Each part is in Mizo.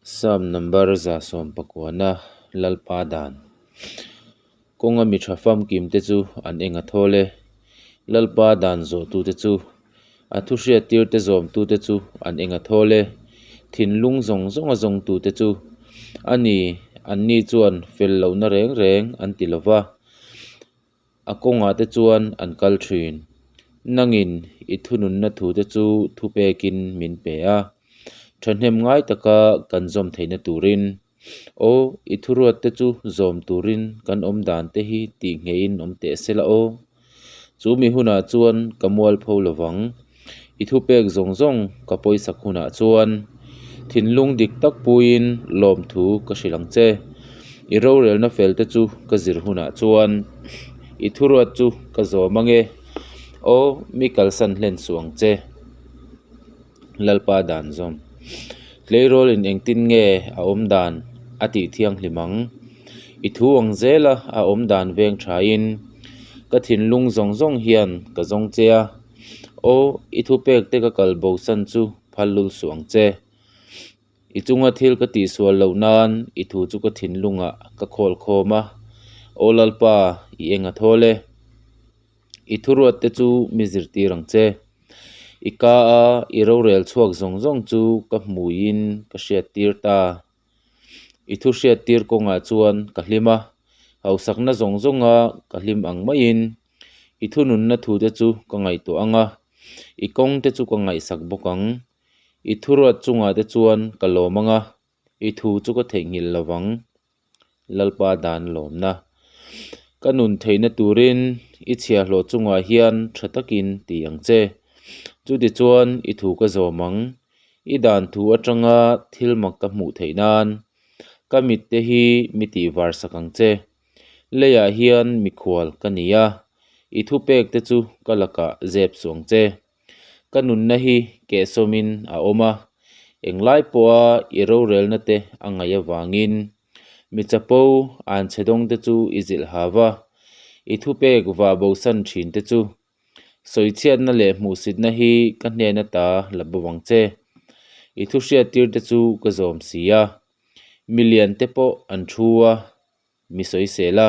Psalm number 119 Lalpa dan. Kawnga mi tha famkim te chu an eng a thawl e. Lalpa dan zawhtute chu, a thu hriattirte zawmtute chu an eng a thawl e. Thinlung zawng zawnga zawngtute chu, a ni, anni chuan fel lohna reng reng an ti lo va, a kawngah te chuan an kal thin. Nangin i thununna thute chu thupekin min pe a, thahnem ngai taka kan zawm theihna turin. Aw, i thuruatte chu zawm turin kan awm dan te hi tih ngheihin awm teh se la aw. Chu mi hunah chuan ka mualpho lovang. I thupek zawng zawng ka pawisak hunah chuan thinlung dik tak puiin lawmthu ka hrilh ang che. I rorelna fel te chu ka zir hunah chuan i thuruat chu ka zawm ange. Aw, mi kalsan hlen suh ang che. Lalpa dan zawm. Tleirawlin engtin nge a awm dan a tih thianghlim ang? I thu ang zela a awm dan veng thain ka thinlung zawng zawng hian ka zawng che a. Aw, i thupek te ka kal bosan chu phal lul suh ang che. I chunga thil ka tihsual loh nan i thu chu ka thinlungah ka khawl khawm a. Aw Lalpa, i eng a thawl e. I thuruat te chu mi zirtir ang che. I ka a i rorel chhuak zawng zawng chu ka hmuiin ka hriattir ta. I thu hriattir kawngah chuan ka hlim a, hausakna zawng zawnga ka hlim ang maiin i thununna thute chu ka ngaihtuah ang a, i kawngte chu ka ngaihsak bawk ang. I thuruat chungah te chuan ka lawm ang a, i thu chu ka theihnghilh lo vang. Lalpa dan lawmna. Ka nun theihna turin i chhiahhlawh chungah hian tha takin ti ang che. Chutichuan i thu ka zawm ang. I dan thu atanga thil mak ka hmuh theih nan ka mitte hi mi tihvar sak ang che. Leiah hian mikhual ka ni a, i thupek te chu ka lakah zep suh ang che. Ka nunna hi kehsawmin a awm a, englai pawha i rorelna te a ngaih avangin mi chapo an chhe dawng te chu i zilh ha va, i thupek vah bosan thin te chu sawichhiatna leh hmuhsitna hi ka hnen ata la bo ang che. I thu hriattir te chu ka zawm si a, milian te pawh an thu a, mi sawisel a.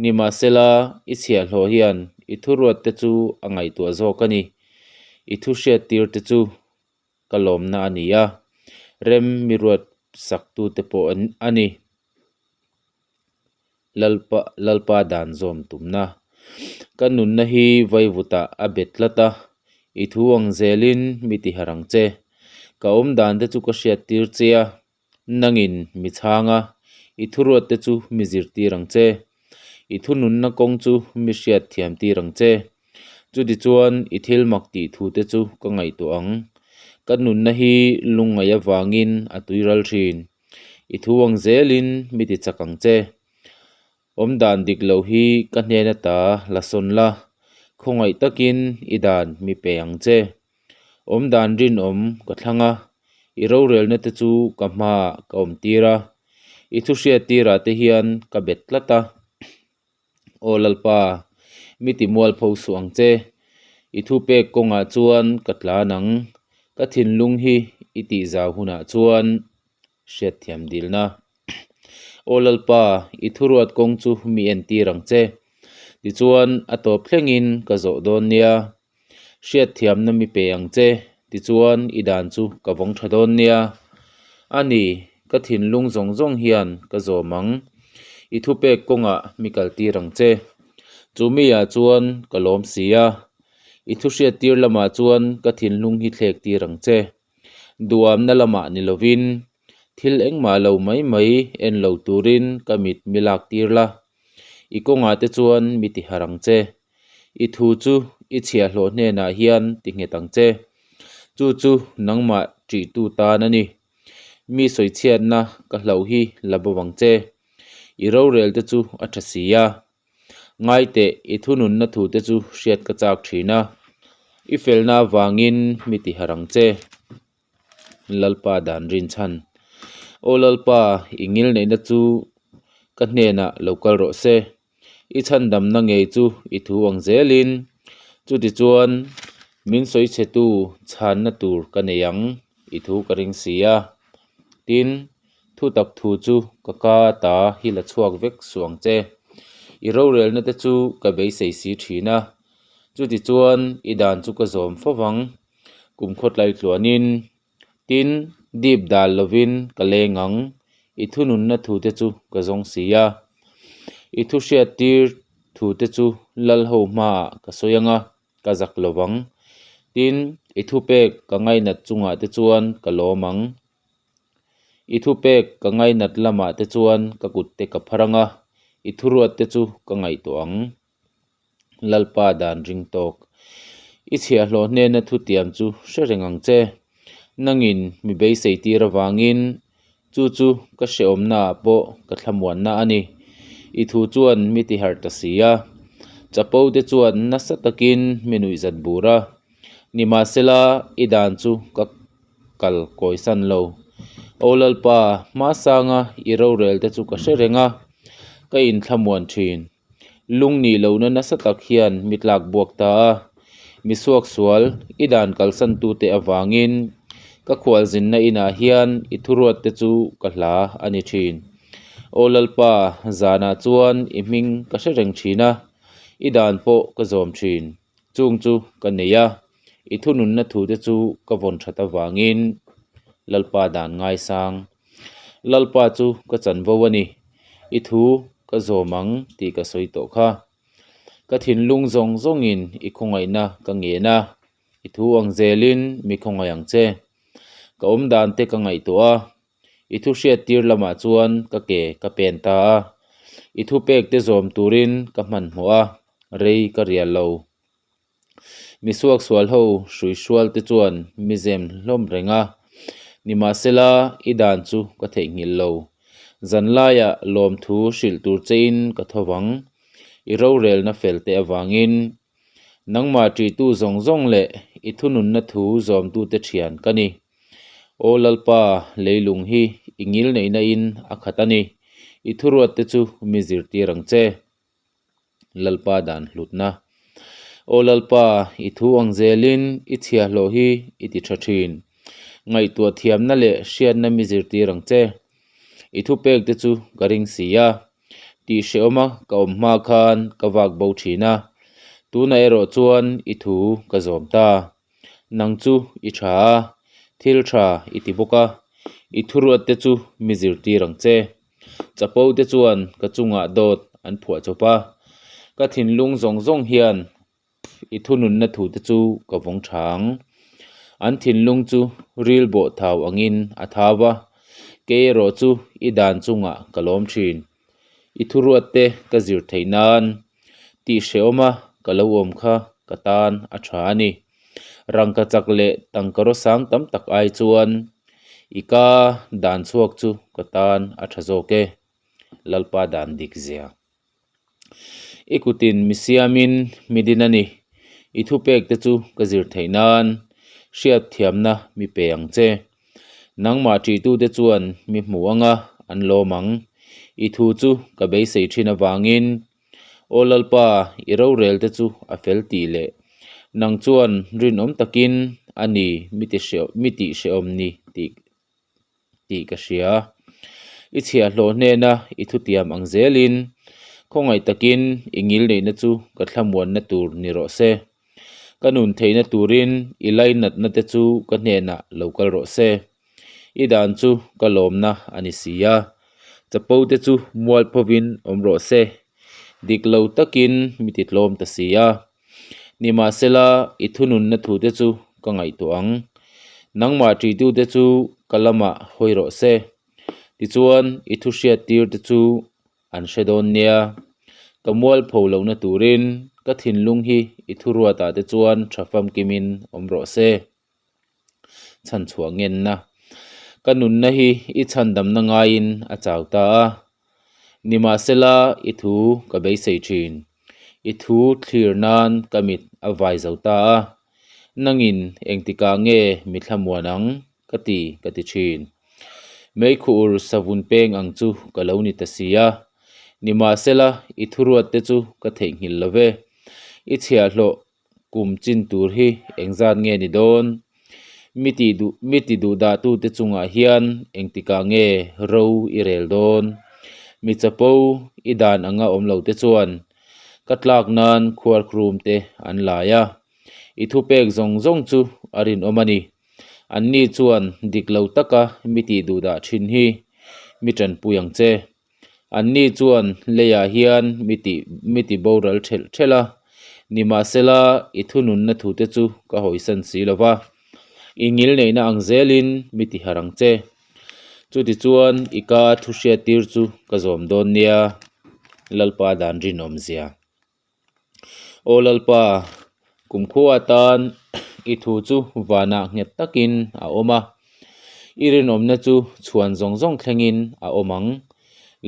Nimahsela, i chhiahhlawh hian i thuruatte chu a ngaihtuah zawk a ni. I thu hriattirte chu ka lawmna a ni a, rem mi ruat saktute pawh a ni. Lalpa, Lalpa dan zawm tumna. Ka nunna hi vaivutah a bet tlat a, i thu ang zelin mi tiharh ang che. Ka awmdante chu ka hriattir che a. Nangin mi chhang a, i thuruatte chu mi zirtir ang che. I thununna kawng chu mi hriat thiam tir ang che. Chutichuan i thil mak tih thute chu ka ngaihtuah ang. Ka nunna hi lungngaih avangin a tuiral thin. I thu ang zelin mi ti chak ang che. Awmdan dik lo hi ka hnen ata la sawn la, khawngaih takin i dan mi pe ang che. Awmdan rinawm ka thlang a, i rorelna te chu ka hmaah ka awm tir a, i thu hriat tirah te hian ka bet tlat a. Aw Lalpa, mi ti mualpho suh ang che, i thupek kawngah chuan ka tlan ang, ka thinlung hi i tihzau hunah chuan hriatthiam dilna. Aw Lalpa, i thuruat kawng chu mi entir ang che, tichuan a tawp thlengin ka zawh dawn nia. Hriatthiamna mi pe ang che, tichuan i dan chu ka vawng tha dawn nia. A ni, ka thinlung zawng zawng hian ka zawm ang, i thupek kawngah mi kaltir ang che. Chu miah chuan ka lawm si a, i thu hriattir lamah chuan ka thinlung hi thlek tir ang che. Duamna lamah ni lovin, thil engmah lo mai mai en lo turin ka mit mi lak tir la, i kawngah te chuan mi ti harh ang che. I thu chu i chhiahhlawh hnenah hian ti nghet ang che. Chu chu nangmah ṭihtu tan a ni. Mi sawichhiatna ka hlauh hi la bo ang che. I rorel te chu a ṭha si a. Ngaiteh, i thununna thute chu hriat ka chak ṭhin a. I felna avangin mi ti harh ang che. Lalpa dan rinchhan. Aw Lalpa, i ngilneihna chu ka hnenah lo kal rawh se. I chhandamna ngei chu i thu ang zelin, chutichuan min sawichhetu chhanna tur ka nei ang, i thu ka ring si a. Tin, thutak thu chu ka ka ata hi la chhuak vek suh ang che. I rorelna te chu ka beisei si thin a, chutichuan i dan chu ka zawm fo vang. Kum khawtlai tluanin, tin, dip dal lovin ka leng ang, i thununna thute chu ka zawng si a. I thu hriattir thute chu lal ho hmaah ka sawi ang a, ka zak lo vang. Tin, i thupek ka ngainat chungah te chuan ka lawm ang. I thupek ka ngainat lamah te chuan ka kut te ka phar ang a, i thuruat te chu ka ngaihtuah ang. Lalpa dan ring tawk. I chhiahhlawh hnena thutiam chu hre reng ang che. Nangin mi beisei tir avangin chu chu ka hrehawmnaah pawh ka thlamuanna a ni. I thu chuan mi ti harh ta si a. Chapo te chuan nasa takin mi nuihzat bur a. Nimahsela i dan chu ka kal kawisan lo. Aw Lalpa, hmasanga i rorel te chu ka hre reng a, ka inthlamuan thin. Lung nih lohna nasa tak hian mi tlak buak ta a, mi suaksual i dan kalsan tute avangin ka khualzinna inah hian i thuruat te chu ka hla a ni thin. Aw Lalpa, zanah chuan i hming ka hre reng thin a, i dan pawh ka zawm thin. Chung chu ka nei a, i thununna thute chu ka vawn that avangin Lalpa dan ngaisang. Lalpa chu ka chanvo a ni, i thu ka zawm ang tih ka sawi tawh kha. Ka thinlung zawng zawngin i khawngaihna ka ngen a, i thu ang zelin mi khawngaih ang che. Ka awm dan te ka ngaihtuah a, i thu hriat tir lamah chuan ka ke ka pen ta a, i thupek te zawm turin ka hmanhmawh a, rei ka rial lo. Mi suaksual ho hruihrual te chuan mi zem hlawm reng a, nimahsela i dan chu ka theihnghilh lo. Zanlaiah lawmthu hrilh tur chein ka tho vang, i rorelna fel te avangin. Nangmah ṭihtu zawng zawng leh i thununna thu zawmtute ṭhian ka ni. Aw Lalpa, leilung hi i ngilneihna in a khat a ni, i thuruat te chu mi zirtir ang che. Lalpa dan hlutna. Aw Lalpa, i thu ang zelin i chhiahhlawh hi i ti tha thin. Ngaihtuah thiamna leh hriatna mi zirtir ang che. I thupek te chu ka ring si a. Tih hrehawma ka awm hma khan ka vak bo thin a. Tunah erawh chuan i thu ka zawm ta. Nang chu i tha a, thil tha i ti bawk a. I thuruat te chu mi zirtir ang che. Chapo te chuan ka chungah dawt an phuah chawp a, ka thinlung zawng zawng hian i thununna thu te chu ka vawng tha ang. An thinlung chu ril bawh thau angin a thau a, kei erawh chu i dan chungah ka lawm thin. I thuruat te ka zir theih nan tih hrehawma ka lo awm kha ka tan a tha a ni. Rangka chak leh tangkaraw sang tam tak ai chuan i ka dan chhuak chu ka tan a tha zawk e, Lalpa dan dik zia. I kutin mi siamin mi din a ni, i thupek te chu ka zir theih nan hriat thiamna mi pe ang che. Nangmah ṭihtute chuan mi hmu anga an lawm ang, i thu chu ka beisei ṭhin avangin Aw Lalpa, i rorel te chu a fel tih leh nang chuan rinawm takin a ni mi tih hrehawm ni tih tih ka hria. I chhiahhlawh hnena i thutiam ang zelin khawngaih takin i ngilneihna chu ka thlamuanna tur ni rawh se. Ka nun theihna turin i lainatna te chu ka hnenah lo kal rawh se. I dan chu ka lawmna a ni si a, chapo te chu mualphovin awm rawh se, dik lo takin mi ti tlawm ta si a. Nimahsela, i thununna thu te chu ka ngaihtuah ang. Nangmah ṭihtute chu ka lamah hawi rawh se. Tichuan, i thu hriattir te chu an hre dawn nia. Ka mualpho lohna turin ka thinlung hi i thuruatah te chuan tha famkimin awm rawh se. Chhan chhuah ngenna. Ka nunna hi i chhandamna ngaiin a chau ta a. Nimahsela i thu ka beisei thin. I thu thlir nan ka mit a vai zo ta a. Nangin engtikah nge mi thlamuan ang ka ti ka ti thin. Meikhuur savun peng ang chu ka lo ni ta si a. Nimahsela i thuruat te chu ka theihnghilh lo ve. I chhiahhlawh kum chin tur hi engzat nge ni dawn? Mi tih duh mi ti duh dahtute chungah hian engtikah nge ro i rel dawn? Mi chapo i dan anga awm lote chuan ka tlak nan khuarkhrum te an lai a, i thupek zawng zawng chu a rinawm a ni. Anni chuan dik lo taka mi tih duh dah thin hi mi tanpui ang che. Anni chuan leiah hian mi tih mi ti boral thelh thelh a, nimahsela i thununna thute chu ka hawisan si lo va, i ngilneihna ang zelin mi ti harh ang che. Chutichuan i ka thu hriattir chu ka zawm dawn nia, Lalpa dan rinawmzia. Aw Lalpa, kumkhua atan i thu chu vanah nghet takin a awm a, i rinawmna chu chhuan zawng zawng thlengin a awm ang.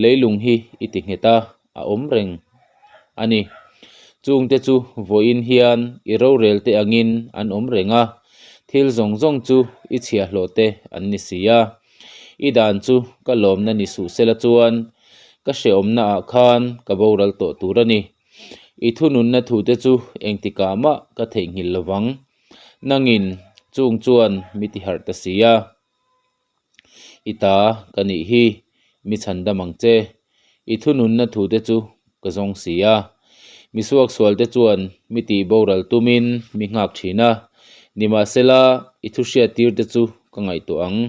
Leilung hi i ti nghet a, a awm reng a ni. Chungte chu vawiin hian i rorel te angin an awm reng a, thil zawng zawng chu i chhiahhlawh te an ni si a. I dan chu ka lawmna ni suh sela chuan ka hrehawmna ah khan ka boral tawh tur a ni. I thununna thute chu engtikah mah ka theihnghilh lovang. Nangin chung chuan mi ti harh ta si a. I ta ka nih hi, mi chhandam ang che. I thununna thute chu ka zawng si a. Mi suaksualte chuan mi tih boral tumin mi nghak thin a, nimahsela i thu hriattirte chu ka ngaihtuah ang.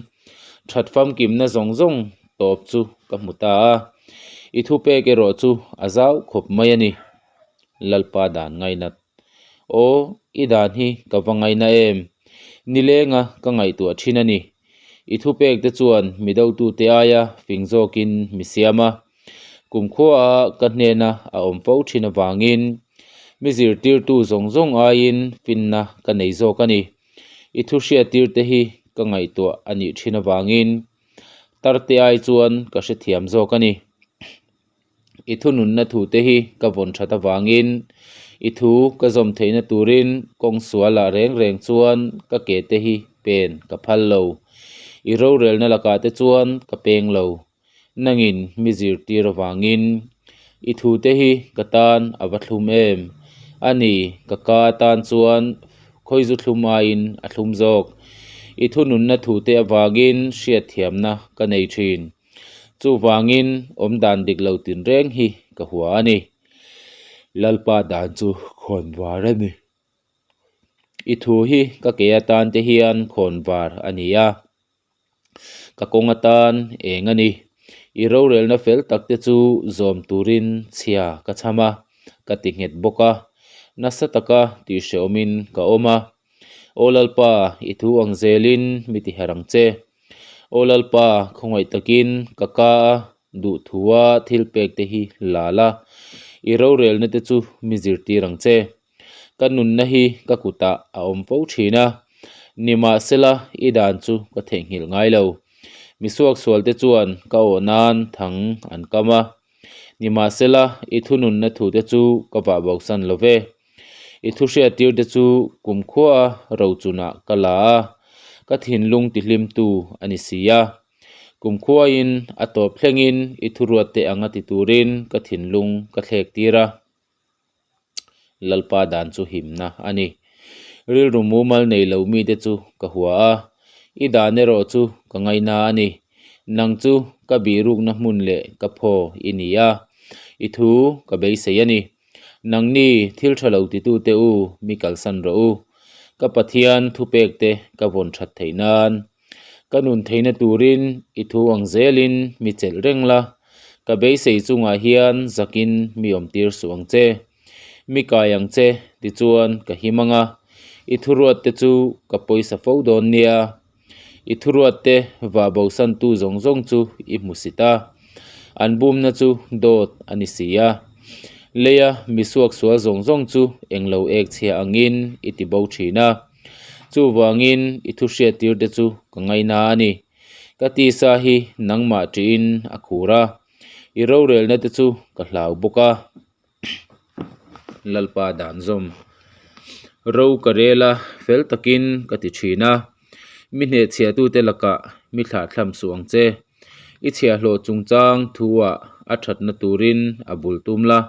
That famkimna zawng zawng tawp chu ka hmu ta a, i thupek erawh chu a zau khawp mai a ni. Lalpa dan ngainat. Aw, i dan hi ka va ngaina em? Nilenga ka ngaihtuah thin a ni. I thupekte chuan mi dotute aia fing zawkin mi siam a. Kumkhua ka hnena a awm fo thin avangin mi zirtirtu zawng zawng aiin finna ka nei zawk a ni. I thu hriattirte hi ka ngaihtuah a nih thin avangin tarte ai chuan ka hrethiam zawk a ni. I thununna thute hi ka vawn that avangin i thu ka zawm theihna turin kawng sualah reng reng chuan ka ke te hi pen ka phal lo. I rorelna lakah te chuan ka peng lo. Nangin mi zirtir avangin i thute hi ka tan a va thlum em? A ni, ka ka atan chuan khawizu thlum aiin a thlum zawk. I thununna thute avangin hriatthiamna ka nei thin. Chuvangin awmdan dik lo tinreng hi ka hua a ni. Lalpa dan chu khawnvar a ni. I thu hi ka ke atan te hian khawnvar a ni a. Ka kawng atan eng a ni. I rorelna fel tak te chu zawm turin chhia ka chham a, ka ti nghet bawk a. Nasa taka tihhrehawmin ka awm a. Aw Lalpa, i thu ang zelin mi ti herh ang che. Aw Lalpa, khawngaih takin ka ka a duhthua thil pek te hi la la. I rorelna te chu mi zirtir ang che. Ka nunna hi ka kutah a awm fo thin a, nimahsela i dan chu ka theihnghilh ngai lo. Mi suaksualte chuan ka awh nan thang an kam a, nimahsela i thununna thute chu ka vah bosan lo ve. I thuhriattirte chu kumkhua rochunah ka la a, ka thinlung tihlimtu a ni si a. Kumkhuain a tawp thlengin i thuruatte anga ti turin ka thinlung ka thlek tir a. Lalpa dan chu himna a ni. Rilru mumal nei lo mite chu ka hua a, i dan erawh chu ka ngaina a ni. Nang chu ka bihrukna hmun leh ka phaw i ni a, i thu ka beisei a ni. Nangni thil tha lo titute u, mi kalsan rawh u. Ka Pathian thupekte ka vawn that theih nan. Ka nun theihna turin i thu ang zelin mi chelh reng la, ka beisei chungah hian zakin mi awmtir suh ang che. Mi kai ang che tichuan ka him ang a, i thuruatte chu ka pawisa fo dawn nia. I thuruatte vah bosantu zawng zawng chu i hmu sit a, an bumna chu dawt a ni si a. Leia mi suaksual zawng zawng chu englo ek chhia angin i ti bo thin a. Chuvangin i thu hriattirte chu ka ngaina a ni. Ka tisa hi nangmah ṭihin a khur a, i rorelna te chu ka hlau bawk a. Lalpa dan zawm. Ro ka rel a, fel takin ka ti ṭhin a. Mi hnehchhiahtute lakah mi thlahthlam suh ang che. I chhiahhlawh chungchang thu-ah a ṭhatna turin a bul tum la,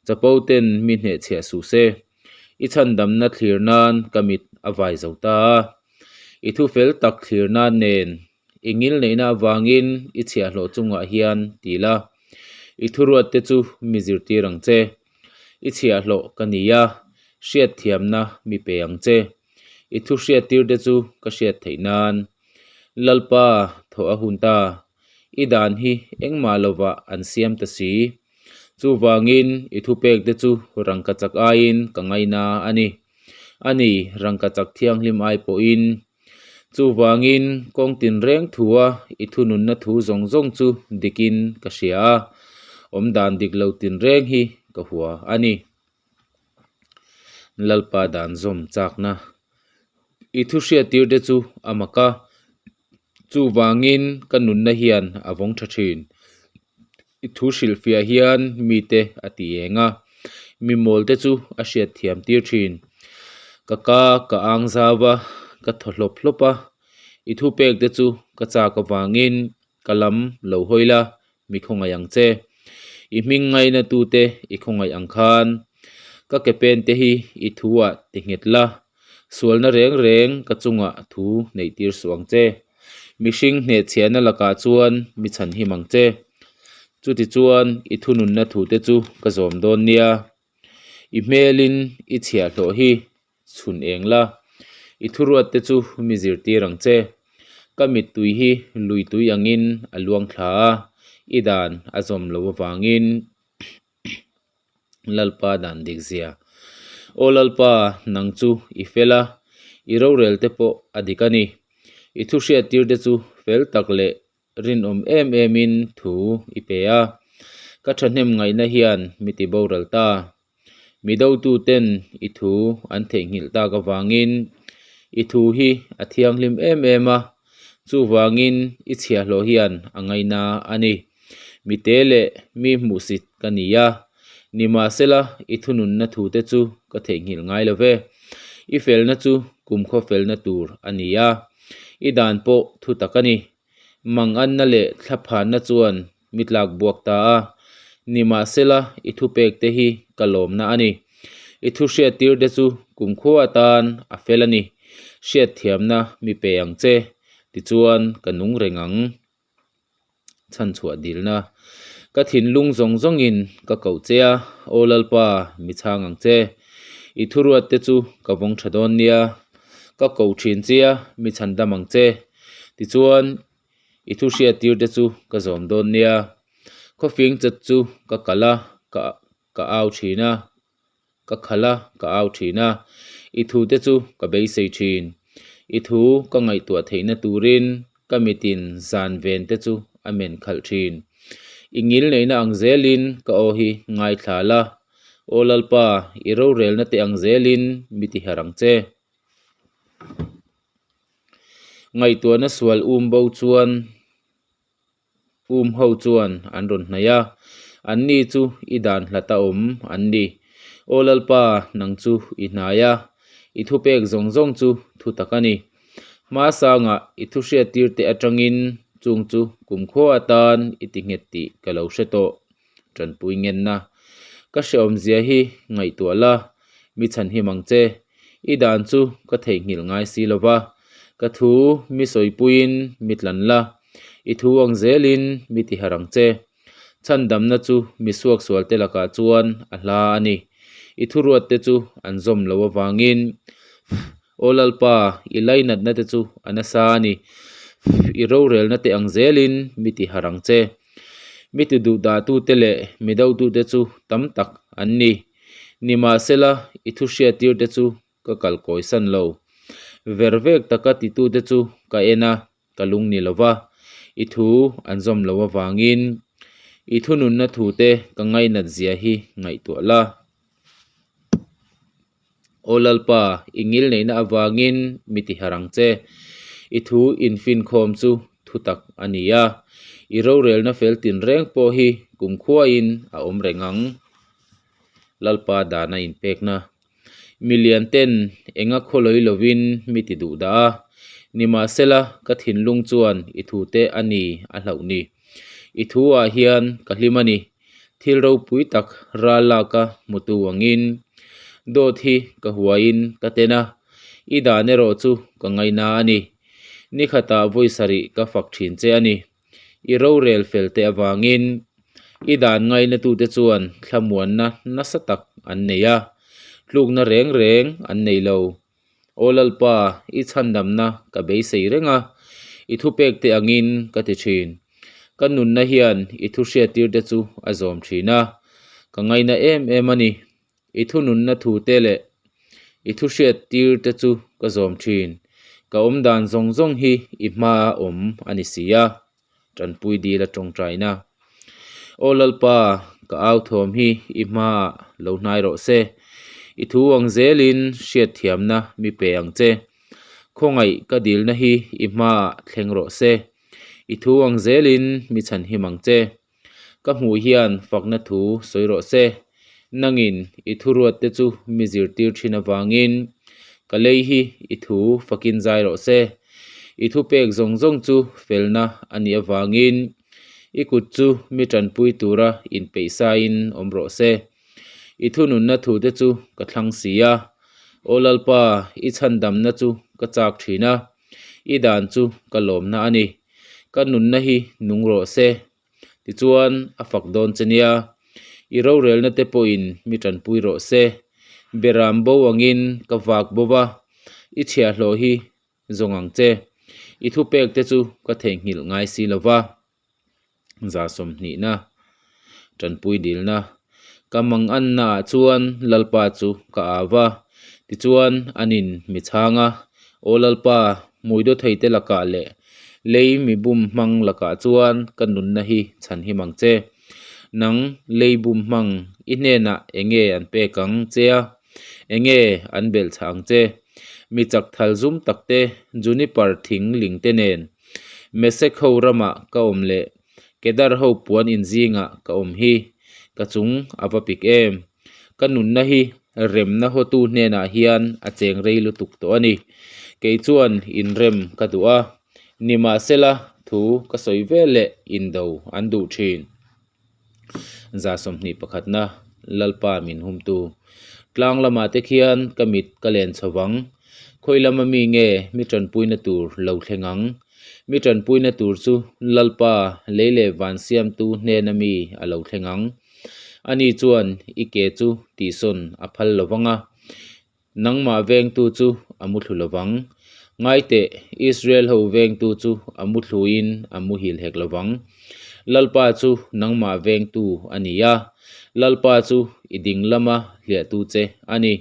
chapo ten mi hnehchhiah suh se. I chhandamna thlir nan ka mit a vai zo ta a. I thu fel tak thlirna nen i ngilneihna avangin i chhiahhlawh chungah hian ti la, i thuruatte chu mi zirtir ang che. I chhiahhlawh ka ni a, hriatthiamna mi pe ang che. I thu hriattirte chu ka hriat theih nan. Lalpa thawh a hun ta, i dan hi engmah lovah an siam ta si. Chuvangin i thupekte chu rangkachak aiin ka ngaina a ni. A ni, rangkachak thianghlim ai pawhin. Chuvangin kawng tinreng thua i thununna thu zawng zawng chu dikin ka hria a, awmdan dik lo tinreng hi ka hua a ni. Lalpa dan zawm chakna i thu hriattirte chu a mak a, chuvangin ka nunna hian a vawng tha thin. I thu hrilhfiah hian mite a ti eng a, mi mawlte chu a hriat thiam tir thin. Ka ka ka ang zau a, ka thaw hlawp hlawp a, i thupekte chu ka chak avangin ka lam lo hawi la, mi khawngaih ang che. I hming ngaina tute i khawngaih ang khan ka ke pente hi i thuah ti nghet la, sualna reng reng ka chungah thu neih tir suh ang che. Mihring hnehchhiahna lakah chuan mi chhan him ang che. Chutichuan i thununna thute chu ka zawm dawn nia. I hmelin i chhiahhlawh hi chhun eng la, i thuruatte chu mi zirtir ang che. Ka mittui hi lui tui angin a luang thla a, i dan a zawm lo avangin Lalpa dan dik zia. Aw Lalpa, nang chu i fel a, i rorel te pawh a dik a ni. I thuhriattir te chu fel tak leh rinawm em emin thu i pe a, ka thahnem ngaihna hian mi ti boral ta. Mi dotuten i thu an theihnghilh tak avangin i thu hi a thianghlim em em a, chuvangin i chhiahhlawh hian a ngaina a ni. Mi te leh mi hmuhsit ka ni a, nimahsela i thununna thute chu ka theihnghilh ngai lo ve. I felna chu kumkhaw felna tur a ni a, i dan pawh thu tak a ni. Manganna leh thlaphanna chuan mi tlak buak ta a, nimahsela i thupekte hi ka lawmna a ni. I thu hriattirte chu kumkhua atan a fel a ni, hriatthiamna mi pe ang che, tichuan ka nung reng ang. Chhanchhuah dilna. Ka thinlung zawng zawngin ka koh che a, Aw Lalpa, mi chhang ang che. I thuruatte chu ka vawng tha dawn nia. Ka koh thin che a, mi chhan dam ang che. Tichuan, i thu hriattir te chu ka zawm dawn nia. Khawfing chat chu ka kal a, ka ka au thin a, ka khalh a, ka au thin a. I thu te chu ka beisei thin. I thu ka ngaihtuah theihna turin ka mitin zan ven te chu a men khalh thin. I ngil neihna ang zelin ka aw hi ngaithla la. Aw Lalpa, i rorelna te ang zelin mi tiharh ang che. Ngaihtuahna sual um bo chuan um ho chuan an rawn hnaih a, anni chu i dan hlat a awm an ni. Aw Lalpa, nang chu i hnai a, i thupek zawng zawng chu thu tak a ni. Hmasangah i thu hriattirte atangin chung chu kumkhua atan i ti nghet tih ka lo hre tawh. Tanpui ngenna. Ka hrehawmzia hi ngaihtuah la, mi chhanhim ang che. I dan chu ka theihnghilh ngai si lo va, ka thu mi sawipuiin mi tlan la, i thu ang zelin mi tiharh ang che. Chhandamna chu mi suaksualte lakah chuan a hla a ni. I thuruatte chu an zawm lo avangin, Aw Lalpa, i lainatna te chu a nasa a ni. I rorelna te ang zelin mi tiharh ang che. Mi ti duh dahtute leh mi dotute chu tam tak an ni. Nimahsela, i thu hriattirte chu ka kal kawisan lo. Ver vek taka titute chu ka en a, ka lung ni lo va, i thu an zawm lo avangin i thununna thute ka ngainat zia hi ngaihtuah la. Aw Lalpa, i ngilneihna avangin mi tiharh ang che. I thu infinkhawm chu thu tak a ni a, i rorelna fel tinreng pawh hi kumkhuain a awm reng ang. Lalpa dana inpekna. Milian ten enga khawlawi lovin mi ti duh dah a, nimahsela ka thinlung chuan i thute a ni a hlauh ni. I thu ah hian ka hlim a ni. Thil ropui tak ral lak a hmutu angin dawt hi ka huaiin ka ten a. I dan erawh chu ka ngaina a ni. Ni khatah vawi sarih ka fak thin che a ni. I rorel fel te avangin i dan ngainatute chuan thlamuanna nasa tak an nei a, tlukna reng reng an nei lo. Aw Lalpa, i chhandamna ka beisei reng a, i thupekte angin ka ti thin. Ka nunna hian i thu hriattirte chu a zawm thin a, ka ngaina em em a ni. I thununna thute leh i thu hriattirte chu ka zawm thin. Ka awmdan zawng zawng hi i hmaa awm a ni si a, tanpui dil a tawngtaina. Aw Lalpa, ka au thawm hi i hmaah lo hnai rawh se. I thu ang zelin hriatthiamna mi pe ang che. Khawngaih ka dilna hi i hmaah thleng rawh se. I thu ang zelin mi chhanhim ang che. Ka hmuh hian fakna thu sawi rawh se. Nangin i thuruatte chu mi zirtir thin avangin ka lei hi i thu fakin zai rawh se. I thupek zawng zawng chu felna a nih avangin i kut chu mi tanpui tura inpeihsain awm rawh se. I thununna thute chu ka thlang si a. Aw Lalpa, i chhandamna chu ka chak thin a. I dan chu ka lawmna a ni. Ka nunna hi nung rawh se. Tichuan, a fak dawn che nia. I rorelna te pawhin mi tanpui rawh se. Beram bo angin ka vak bo va, i chhiahhlawh hi zawng ang che. I thupek te chu ka theihnghilh ngai si lo va. 29na tanpui dilna ka manganna ah chuan Lalpa chu ka au a, tichuan anin mi chhang a, Aw Lalpa, hmui daw thei te lakah leh lei mi bum hmang lakah chuan ka nunna hi chhan him ang che. Nang lei bum hmang i hnenah enge an pek ang che a, enge an belh chhah ang che? Mi chak thal zum tak te, juniper thing ling te nen Mesek ho ramah ka awm leh Kedar ho puan in zingah ka awm hi ka chung a va pik em. Ka nunna hi remna hotu hnenah hian a cheng rei lutuk tawh a ni. Kei chuan inrem ka duh a, nimahsela thu ka sawi vel leh indo an duh thin. 21 na Lalpa min humtu. Tlang lamah te khian ka mit ka len chho vang. Khawi lama mi nge mi tanpuina tur lo thleng ang? Mi tanpuina tur chu Lalpa lei leh van siamtu hnena mi a lo thleng ang. Ani chuan i ke chu tihsawn a phal lo vang a. Nangmah vengtu chu a muthlu lo vang. Ngaiteh, Israel ho vengtu chu a muthluin a muhil hek lo vang. Lalpa chu nangmah vengtu a ni a, Lalpa chu i ding lama hliahtu che a ni.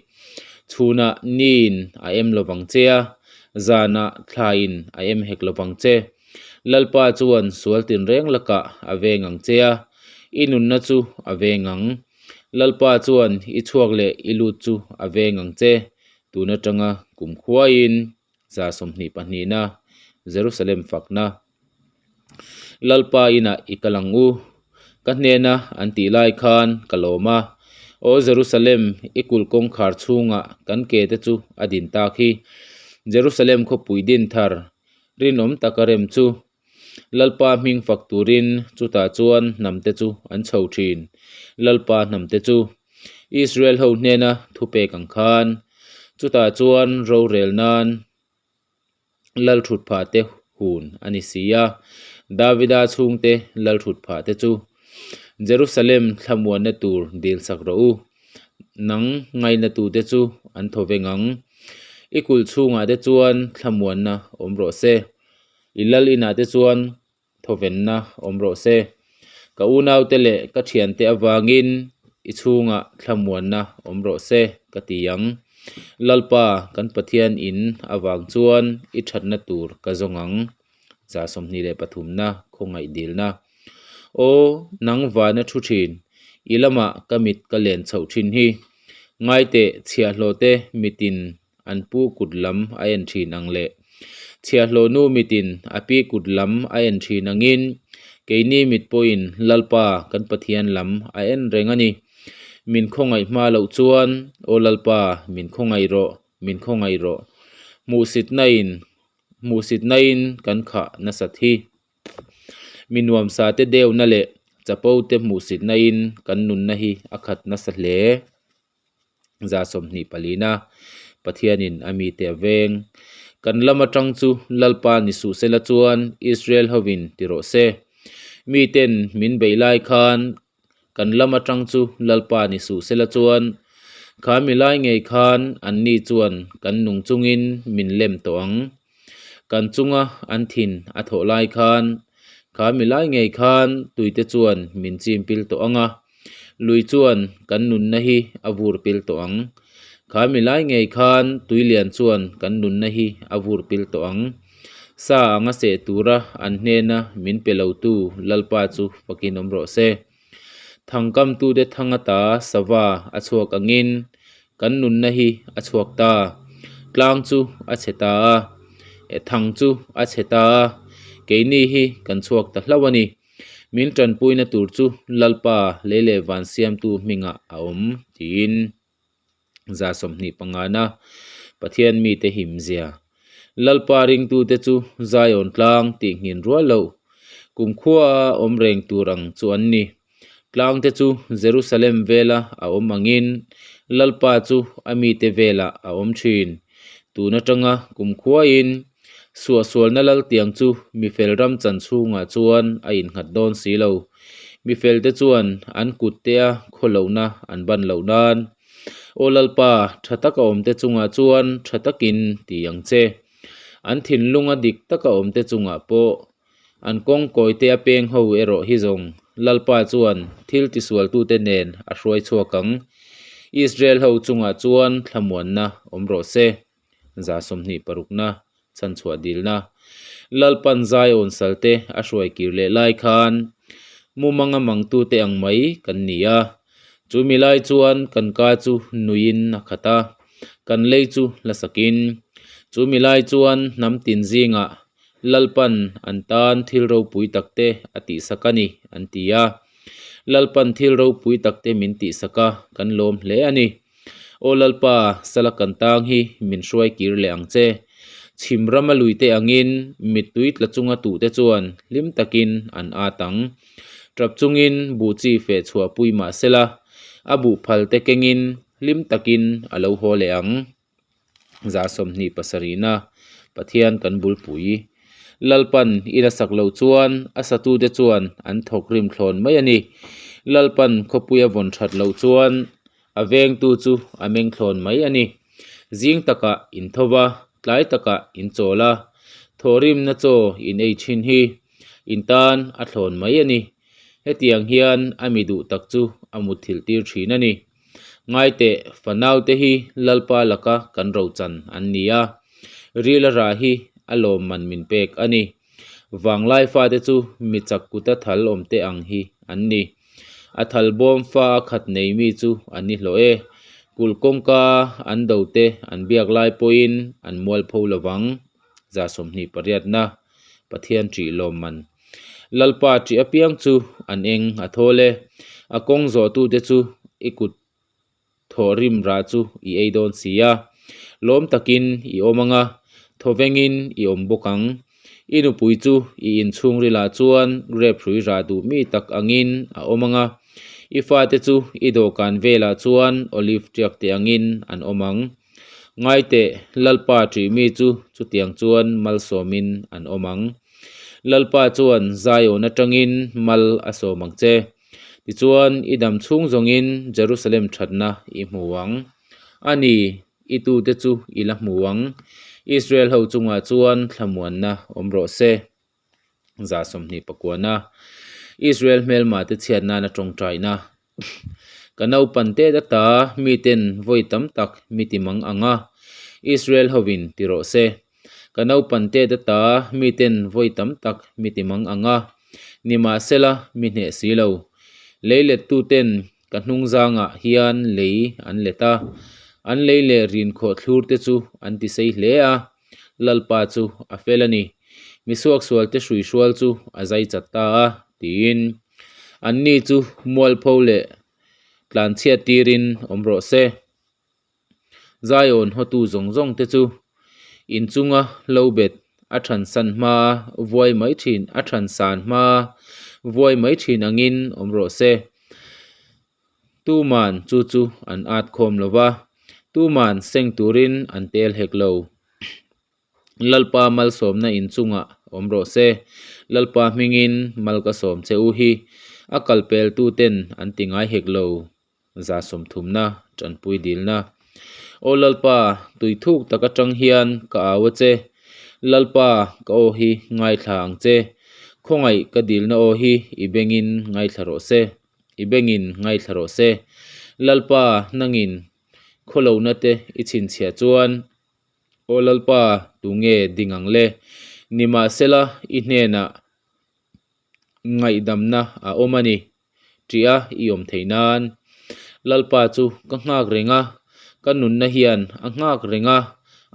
Chhunah niin a em lo vang che a, zanah thlaiin a em hek lo vang che. Lalpa chuan sual tinreng lakah a veng ang che a, i nunna chu a veng ang. Lalpa chuan i chhuak leh i lut chu a veng ang che, tun atanga kum khuaiin 22 na Jerusalem fakna. Lalpa inah i kal ang u, ka hnena an tih lai khan ka lawm a, Aw Jerusalem, i kulh kawngkhar chhungah kan ke te chu a din tak hi. Jerusalem khawpui din thar, rinawm taka rem chu Lalpa hming fak turin chutah chuan hnamte chu an chho thin. Lalpa hnamte chu Israel ho hnena thupek ang khan chutah chuan rorel nan lalthutphah te hun a ni si a. Davida chhungte lalthutphah te chu Jerusalem thlamuanna tur dilsak rawh u. Nang ngainatute chu an thaw veng ang. I kulh chhungah te chuan thlamuanna awm rawh se. I lal inah te chuan thawvenna awm rawh se. Ka unaute leh ka thiante avangin i chhungah thlamuanna awm rawh se ka ti ang. Lalpa kan Pathian in avang chuan i thatna tur ka zawng ang. 23 na khawngaih dilna. Aw nang vana thu thin, i lamah ka mit ka len chhoh thin hi. Ngaiteh chhiahhlawhte mitin an pu kut lam a en thin ang leh chhiahhlawh nu mitin a pi kut lam a en thin angin keini mit pawhin Lalpa kan Pathian lam a en reng a ni. Min khawngaih hma loh chuan, Aw Lalpa, min khawngaih rawh, min khawngaih rawh. Hmuhsitnain, hmuhsitnain kan khah nasat hi. Mi nuamsa te deuhna leh chapo te hmuhsitnain kan nunna hi a khat nasa hle. 24 na. Pathianin a mite a veng. Kan lama tang chu Lalpa ni suh sela chuan Israel hovin ti rawh se. Miten min beih lai khan kan lama tang chu Lalpa ni suh sela chuan kha mi lai ngei khan anni chuan kan nung chungin min lem tawh ang. Kan chunga an thin a thawh lai khan kha mi lai ngei khan tuite chuan min chim pil tawh ang a, lui chuan kan nunna hi a vur pil tawh ang. Kha mi lai ngei khan tuilian chuan kan nunna hi a vur pil tawh ang. Sa anga seh tura an hnena min pe lotu Lalpa chu fakin awm rawh se. Thangkamtute thang ata sava a chhuak angin kan nunna hi a chhuak ta. Tlang chu a chhe ta a, thang chu a chhe ta a, keini hi kan chhuak ta hlauh a ni. Min tanpuina tur chu Lalpa lei leh van siamtu hmingah a awm tiin. 25 na Pathian mite himzia. Lalpa ringtute chu Zion tlang tih nghin rual loh kumkhua awm reng tur ang chu an ni. Tlangte chu Jerusalem vela a awm angin Lalpa chu a mite velah a awm thin. Tun atanga kumkhuain suahsualna laltiang chu mifel ram chan chhungah chuan a innghat dawn si lo. Mifelte chuan an kuttea khawlohna an ban loh nan. Aw Lalpa, tha taka awmte chungah chuan tha takin ti ang che. An thinlunga dik taka awmte chungah pawh an kawng kawite a peng ho erawh hi zawng Lalpa chuan thil tisualtute nen a hruai chhuak ang. Israel ho chungah chuan thlamuanna awm rawh se. 26 na chhanchhuah dilna. Lalpan Zion salte a hruai kir leh lai khan mumanga mangtute ang mai kan ni a. Chumi lai chuan kan ka chu nuiin a khat a, kan lei chu hla sakin. Chumi lai chuan hnam tin zingah Lalpan an tan thil ropui takte a tihsak a ni, an ti a. Lalpan thil ropui takte min tihsak a, kan lawm hle a ni. Aw Lalpa, sala kan tang hi min hruai kir leh ang che. Chhim rama luite angin mittui tla chunga tuhte chuan hlim takin an at ang. Tap chungin buh chi feh chhuah pui mah sela, a buh phal te kengin hlim takin a lo haw leh ang. 27 na Pathian kan bulpui. Lalpan i la sak loh chuan a satute chuan an thawk rim thlawn mai a ni. Lalpan khawpui a vawn that loh chuan a vengtu chu a meng thlawn mai a ni. Zing takah in tho va, tlai takah in chawl a, thawhrimna chaw in ei thin hi in tan a thlawn mai a ni. Hetiang hian a mi duh tak chu a mutthilh tir thin a ni. Ngaiteh, fanaute hi Lalpa laka kan rochan an ni a, rila rah hi a lawmman min pek a ni. Vanglai fate chu mi chak kuta thal awmte ang hi an ni. A thal bawm fa a khat nei mi chu an ni hlawh e. Kulh kawngka an dote an biak lai pawhin an mualpho lovang. 28 na Pathian ṭih lawmman. Lalpa ṭih apiang chu an eng a thawl e. A kawng zawhtute chu i kut thawhrim rah chu i ei dawn si a. Lawm takin i awm ang a, thawvengin i awm bawk ang. I nupui chu i inchhungrilah chuan grep hrui rah duh mi tak angin a awm ang a, i fate chu i dawhkan velah chuan olive tiak te angin an awm ang. Ngaiteh, Lalpa ṭih mi chu chutiang chuan malsawmin an awm ang. Lalpa chuan Zion atangin mal a sawm ang che. Tichuan, i dam chhung zawngin Jerusalem thatna i hmu ang. A ni, i tute chu i la hmu ang. Israel ho chungah chuan thlamuanna awm rawh se. 29 na Israel hmelma te chhiat nana tawngtaina. Ka naupan tet ata miten vawi tam tak mi ti mang ang a, Israel hovin ti rawh se. Ka naupan tet ata miten vawi tam tak mi ti mang ang a, nimahsela mi hneh si lo. Lei lettuten ka hnungzangah hian lei an let a, an lei leh rinkhawh thlur te chu an ti sei hle a, Lalpa chu a fel a ni. Misuaksualte hruihrual chu a zai chat ta a, tiin anni chu mualpho leh tlanchhiat tirin awm rawh se. Zion hawtu zawng zawng te chu inchunga lo bet a than san hma vuai mai thin a than san hma vuai mai thin angin awm rawh se. Tuman chu chu an at khawm lo va. Tuman seng turin an tel hek lo. Lalpa malsawmna in chungah awm rawh se. Lalpa hmingin mal ka sawm che u hi a kalpel tuten an ti ngai hek lo. 30na tanpui dilna. Aw Lalpa, tui thuk tak atang hian ka au a che. Lalpa, ka aw hi ngaithla ang che. Khawngaih ka dilna aw hi i bengin ngaithla rawh se. I bengin ngaithla rawh se. Lalpa, nangin khawlohna te i chhinchhiah chuan Aw Lalpa, tunge ding ang le? Nimahsela, i hnenah ngaihdamna a awm a ni, tia i awm theih nan. Lalpa chu ka nghak reng a, ka nunna hian a nghak reng a,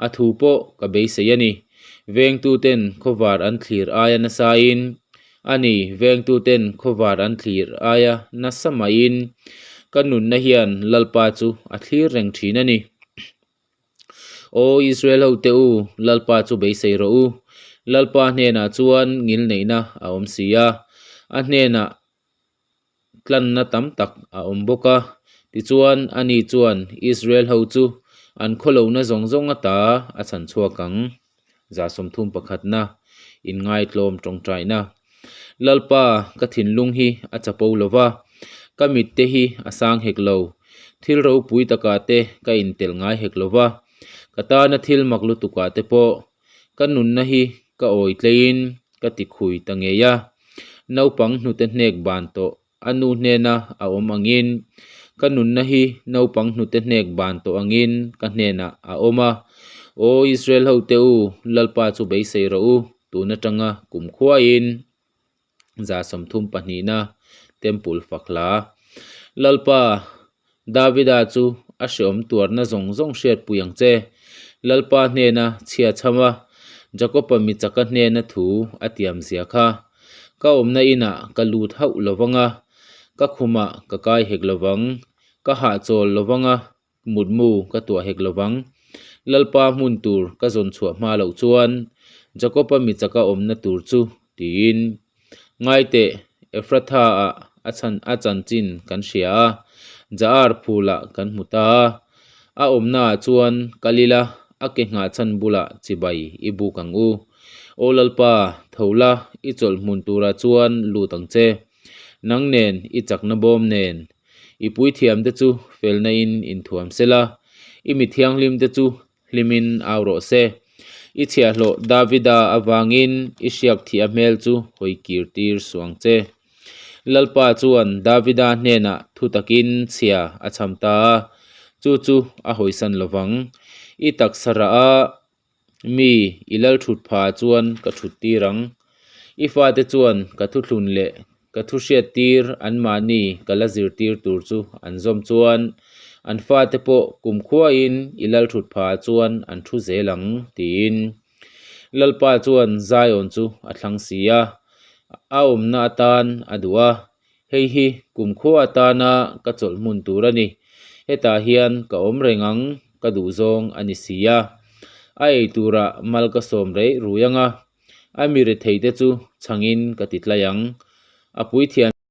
a thu pawh ka beisei a ni. Vengtuten khawvar an thlir aia nasain, a ni, vengtuten khawvar an thlir aia nasa mahin ka nunna hian Lalpa chu a thlir reng thin a ni. Aw Israel hote u, Lalpa chu beisei rawh u. Lalpa hnenah chuan ngilneihna a awm si a, a hnenah tlanna tam tak a awm bawk a. Tichuan, ani chuan Israel ho chu an khawlohna zawng zawng ata a chhan chhuak ang. 31na, Inngaitlawm tawngtaina. Lalpa, ka thinlung hi a chapo lo va, ka mitte hi a sang hek lo. Thil ropui takah te ka intelh ngai hek lo va, ka tana thil mak lutukah te pawh ka nunna hi ka awi tleiin ka ti khui ta ngei a. Naupang hnute hnek ban tawh A nu hnena a awm angin, ka nunna hi naupang hnute hnek ban tawh angin ka hnenah a awm a. Aw Israel hote u, Lalpa chu beisei rawh u, tun atanga kum khuaiin 32na Temple fak hla. Lalpa, Davida chu a hreawm tuarna zawng zawng hriatpui ang che. Lalpa hnena chhia chham a, Jakoba mi chaka hnena thu a tiam zia kha. Ka awmna inah ka lut hauh lo vang a, ka khumah ka kai hek lo vang, ka hahchawl lo vang a, mutmu ka tuah hek lo vang. Lalpa hmun tur ka zawn chhuah hma loh chuan Jakoba mi chaka awmna tur chu tiin, Ngaiteh, Ephratha-ah a chhan a chanchin kan hria a, Jaar phulah kan hmu ta a. A awmnaah chuan kal ila, a ke nghah chhan bulah chibai i buk ang u. Aw Lalpa, tho la, i chawlh hmun turah chuan lut ang che. Nang nen, i chakna bawm nen, i puithiamte chu felna in inthuam sela, i mi thianghlimte chu hlimin au rawh se. I chhiahhlawh Davida avangin i hriak thih a hmel chu hawi kir tir suh ang che. Lalpa chuan Davida hnenah thu takin chhia a chham ta a, chu chu a hawisan lo vang. I taksa rah a mi i lal thut phah chuan ka thut tir ang. I fate chuan ka thuthlun leh Ka thu hriattir anmahni ka la zirtir tur chu an zawm chuan an fate pawh kumkhuain i lalthut phah chuan an thu zel ang, tiin. Lalpa chuan Zion chu a thlang si a, a awmna atan a duh a, Hei hi kumkhua atana ka chawlh hmun tur a ni, hetah hian ka awm reng ang, ka duhzawng a ni si a. A ei turah mal ka sawm reih rui ang a, A mi retheite chu chhangin ka ti tlai ang. A puithiam.